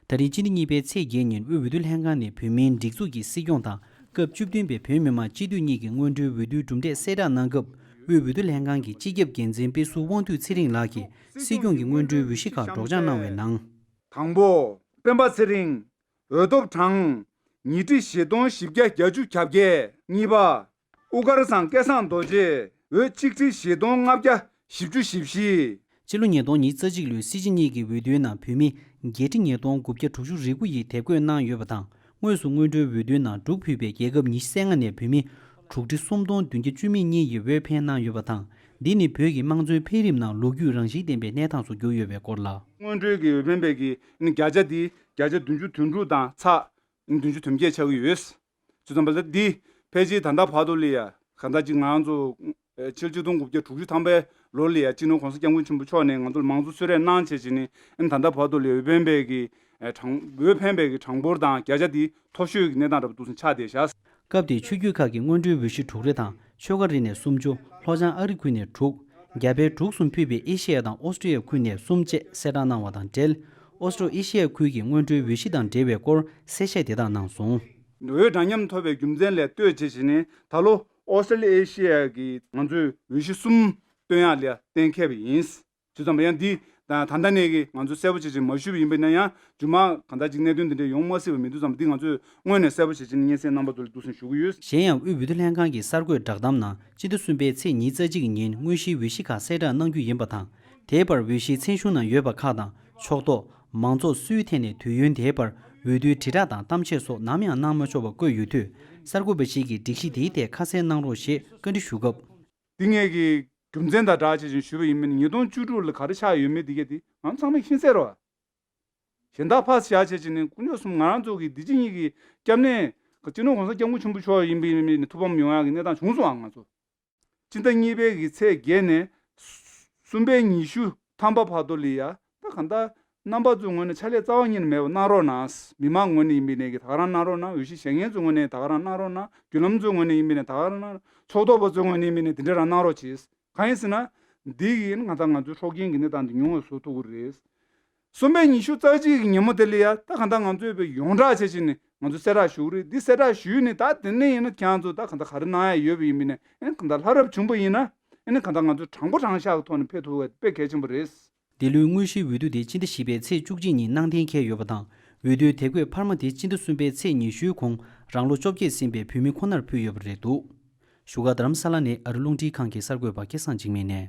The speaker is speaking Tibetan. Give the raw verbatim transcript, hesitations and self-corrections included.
ད་རིང་སྤྱི་ཟླ་གཉིས་པའི་ཚེས་བརྒྱད་ཉིན་དབུས་འོས་བསྡུ་ལྷན་ཁང་ནས་བོད་མིའི་སྒྲིག་འཛུགས་ཀྱི་སྲིད་སྐྱོང་དང་སྐབས་བཅུ་བདུན་པའི་བོད་མི་མང་སྤྱི་འཐུས་གཉིས་ཀྱི་སྔོན་འགྲོའི་འོས་བསྡུའི་གྲུབ་འབྲས་གསལ་བསྒྲགས་གནང་སྐབས། དབུས་འོས་བསྡུ་ལྷན་ཁང་གི་སྤྱི་ཁྱབ་འགན་འཛིན་དཔེ་ཟུར་དབང་འདུས་ཚེ་རིང་ལགས་ཀྱིས་སྲིད་སྐྱོང་གི་སྔོན་འགྲོའི་འོས་གཞི་ཁག་སྒྲོག་སྦྱང་གནང་བའི་ནང་། དང་པོ། སྤེན་པ་ཚེ་རིང་། འོས་ཐོབ་གྲངས། ཉིས་ཁྲི་བཞི་སྟོང་བཞི་བརྒྱ་གྱ་བརྒྱད། གཉིས་པ། དབུ་དཀར་ཚང་སྐལ་བཟང་རྡོ་རྗེ། འོས་གཅིག་ཁྲི་བཞི་སྟོང་ལྔ་བརྒྱ་བཞི་བཅུ་ཞེ་བཞི། ཕྱི་ལོ་ཉིས་སྟོང་ཉི་ཤུ་རྩ་གཅིག་ལོའི་སྲིད་སྤྱི་གཉིས་ཀྱི་འོས་བསྡུའི་ནང་བོད་མི་བརྒྱད་ཁྲི་ཉིས་སྟོང་དགུ་བརྒྱ་དྲུག་ཅུ་རེ་དགུ་ཡིས་དེབ་འགོད་གནང་ཡོད་པ་དང་། དངོས་སུ་སྔོན་འགྲོའི་འོས་བསྡུའི་ནང་འབྲུག་ཕུད་པའི་རྒྱལ་ཁབ་ཉི་ཤུ་རྩ་ལྔ་ནས་བོད་མི་དྲུག་ཁྲི་སུམ་སྟོང་བདུན་བརྒྱ་བཅུ་མེད་གཉིས་ཡིས་འོས་འཕེན་གནང་ཡོད་པ་དང་། འདི་ནི་བོད་ཀྱི་དམངས་གཙོའི་འཕེལ་རིམ་ནང་ལོ་རྒྱུས་རང་བཞིན་ལྡན་པའི་གནས་སྟངས་སུ་གྱུར་ཡོད་པའི་སྐོར་ལ། སྔོན་འགྲོའི་གི་འོས་འཕེན་པའི་གི་ནི་བརྒྱ་ཆ་འདི་བརྒྱ་ཆ་བདུན་ཅུ་དོན་དྲུག་དང་ཚེག་བདུན་ཅུ་དོན་བརྒྱད་ཆགས་ཀྱི་ཡོད། བྱས་ཙང་འདི་ཕལ་ཆེར་ད་ལྟ་བར་དུ་ལ་ཡ་གང་ལྟར་ཅིག་ང་རང་ཚོ་ཕྱི་ལོ་ཆིག་སྟོང་དགུ་བརྒྱ་དྲུག་ཅུ་ཐམ་པའི་ལོ་ལ་ཡ་སྤྱི་ནོར་༸གོང་ས་༸སྐྱབས་མགོན་ཆེན་པོ་མཆོག་ནས་ང་ཚོ་ལ་མང་གཙོ་གསོལ་རས་གནང་བྱས་བྱས་ནས་ཨ་ནི་ད་ལྟ་བར་དུ་ལ་ཡ་འོས་འཕེན་པའི་གི་གྲངས་འོས་འཕེན་པའི་གི་གྲངས་འབོར་དང་བརྒྱ་ཆ་དེ་མཐོ་ཤོས་ཀྱི་གནས་སྟངས་འདྲ་པོ་འདུག་སེ་ཆགས་བསྡད་བཞག། སྐབས་དེའི་ཆོས་བརྒྱུད་ཁག་གི་སྔོན་འགྲོའི་འོས་གཞི་དྲུག་རེ་དང་ཆོལ་ཁ་རེ་ནས་སུམ་ཅུ། ལྷོ་བྱང་ཨ་རི་ཁུལ་ནས་དྲུག། རྒྱ་བལ་འབྲུག་གསུམ་ཕུད་པའི་ཨེ་ཤེ་ཡ་དང་ཨོ་སི་ཀྲི་ཡ་ཁུལ་ནས་གསུམ་བཅས་གསལ་བསྒྲགས་གནང་བ་དང་འབྲེལ། ཨོ་སི་ཀྲོ་ཨེ་ཤེ་ཡ་ཁུལ་གྱི་སྔོན་འགྲོའི་འོས་གཞི་དང་འབྲེལ་བའི་སྐོར་གསལ་བཤད་དེ་དག་གནང་སོང་། འོས་འདྲ་མཉམ་ཐོབ་པའི་རྒྱུ་མཚན་ལས་ལྟོས་བྱས་བྱས་ནས་ད་ལོ་ཨོ་སི་ཀྲོ་ཨེ་ཤེ་ཡ་གི་ང་ཚོས་འོས་གཞི་གསུམ་བཏོན་ཡག་ལ་གཏན་འཁེལ་བ་ཡིན། བྱས་ཙང་ཡང་འདི་ད་ད་ལྟ་ནས་ཀྱི་ང་ཚོས་གསལ་པོ་བྱས་བྱས་མ་ཞུས་པ་ཡིན་པ་ན་ཡང་རྗེས་མ་གང་ལྟར་ཅིག་གནད་དོན་འདི་འདྲ་ཡོང་མ་སྲིད་པ་མི་འདུག་ཙང་འདི་ང་ཚོས་སྔོན་ནས་གསལ་པོ་བྱས་བྱས་ནས་སྙན་སེང་རྣམ་པ་ཚོ་ལ་འདུག་སེ་ཞུ་གི་ཡོད། གཞན་ཡང་དབུས་འོས་བསྡུ་ལྷན་ཁང་གི་གསར་འགོད་བསྒྲགས་གཏམ་ནང་སྤྱི་ཟླ་གསུམ་པའི་ཚེས་ཉི་ཤུ་རྩ་གཅིག་ཉིན་དངོས་གཞིའི་འོས་གཞི་ཁག་གསལ་བསྒྲགས་གནང་རྒྱུ་ཡིན་པ་དང་། དེའི་བར་འོས་གཞིའི་མཚན་གཞུང་ནང་ཡོད་པ་ཁག་དང་ཕྱོགས་གཏོགས། མང་ཚོགས་སུའི་ཐད་ནས་དུས་ཡུན་དེའི་བར་འོས་བསྡུའི་དྲིལ་བསྒྲགས་དང་གཏམ་བཤད་སོགས་ནམ་ཡང་གནང་མ་ཆོག་པ་བཀོད་ཡོད་དུས། གསར་འགོད་པ་ཞིག་གིས་སྒྲིག་གཞི་དེའི་ཐད་ཁ་གསལ་གནང་རོགས་ཞེས་བཀའ་འདྲི་ཞུ་སྐབས། འདི་ངས་ཀྱི་རྒྱུ་མཚན་དང་སྦྲགས་བྱས་ཤིང་ཞུས་པ་ཡིན་མིན་ཉིས་སྟོང་བཅུ་དྲུག་ལ་ག་རེ་ཆགས་ཡོད་མེད་འདི་གས་དེ་ང་ཚང་མས་ཤེས་གསལ་རེད་བ། གཞན་དག་ཕར་བཞག་བྱས་བྱས་ནས་དཀོན་མཆོག་གསུམ་ང་རང་ཚོ་གི་འདི་ཕྱི་གཉིས་ཀྱི་སྐྱབས་གནས་སྤྱི་ནོར་༸གོང་ས་༸སྐྱབས་མགོན་ཆེན་པོ་མཆོག་ཡིན་པའི་ཡིན་པའི་ཐུགས་ཕམ་ཡོང་ཡག་གི་གནས་སྟངས་བྱུང་སོང་ཨ་ང་ཚོ། སྤྱི་ཟླ་གཉིས་པའི་གི་ཚེས་བརྒྱད་ནས་གསུམ་པའི་ཉི་ཤུ་ཐམ་པ་བར་དུ་ལ་ཡ་ད་གང་ལྟར་རྣམ་པ་ཚོའི་ངོས་ནས་ཕྱག་ལས་རྩ་བ་ཉིད་ནས་མེད་པ་གནང་རོགས་གནང་། མི་མང་ངོས་ནས་ཡིན་པའི་ནས་ཀྱི་ད་ག་རང་གནང་རོགས་གནང་། འོས་གཞི་བཞེས་མཁན་ཚོའི་ངོས་ནས་ད་ག་རང་གནང་རོགས་གནང་། བརྒྱུད་ལམ་ཚོའི་ངོས་ནས་ཡིན་པའི་ནས་ད་ག་རང་གནང་། ཕྱོགས་གཏོགས་པ་ཚོའི་ངོས་ནས་ཡིན་པའི་ནས་དེ་འདྲ་རང་གནང་རོགས་གྱིས། གང་ཡིན་ཟེར་ན། འདི་ཡིན་ང་ད་ང་ཚོའི་འཕྲོག་རྐྱེན་གྱི་གནས་སྟངས་འདི་ཉུང་བ་བཟོ་ཐུབ་ཀྱི་རེད། གསུམ་པའི་ཉི་ཤུ་རྩ་གཅིག་གི་ཉིན་མོ་དེ་ལ་ཡ་ད་གང་ལྟར་ང་ཚོས་པའི་ཡོངས་གྲགས་བྱས་བྱས་ནས་ང་ཚོས་གསལ་བསྒྲགས་ཞུ་གི་རེད། འདི་གསལ་བསྒྲགས་ཞུས་ནས་ད་དེ་ནས་ཡིན་ན་ཁྱེད་རང་ཚོ་ད་གང་ལྟར་ག་རེ་གནང་ཡ་ཡོད་པ་ཡིན་མིན་ནས་ཨེ་ནི་གང་ལྟར་ལྷ་རབ་བྱུང་པ་ཡིན་ན་ཨེ་ནི་གང་ལྟར་ང་ཚོས་དྲང་པོ་དྲང་བཞག་གི་ཐོག་ནས་ཕེབས་ཐུབ་པ་དཔེ་གལ་ཆེན་པོ་རེད། འདི་ལོའི་དངོས་གཞིའི་འོས་བསྡུ་དེ་སྤྱི་ཟླ་བཞི་པའི་ཚེས་བཅུ་གཅིག་ཉིན་གནང་གཏན་འཁེལ་ཡོད་པ་དང་། འོས་བསྡུའི་དེབ་འགོད་འཕར་མ་དེ་སྤྱི་ཟླ་གསུམ་པའི་ཚེས་ཉི་ཤུའི་གོང་རང་ལོ་བཅོ་བརྒྱད་ཟིན་པའི་བོད་མི་ཁོ་ནར་ཕུལ་ཡོད་པ་རེད་འདུག་བཞུགས་སྒར་རྡ་རམ་ས་ལ་ནས་ཨ་རི་རླུང་འཕྲིན་ཁང་གི་གསར་འགོད་པ་སྐལ་བཟང་འཇིགས་མེད་ནས།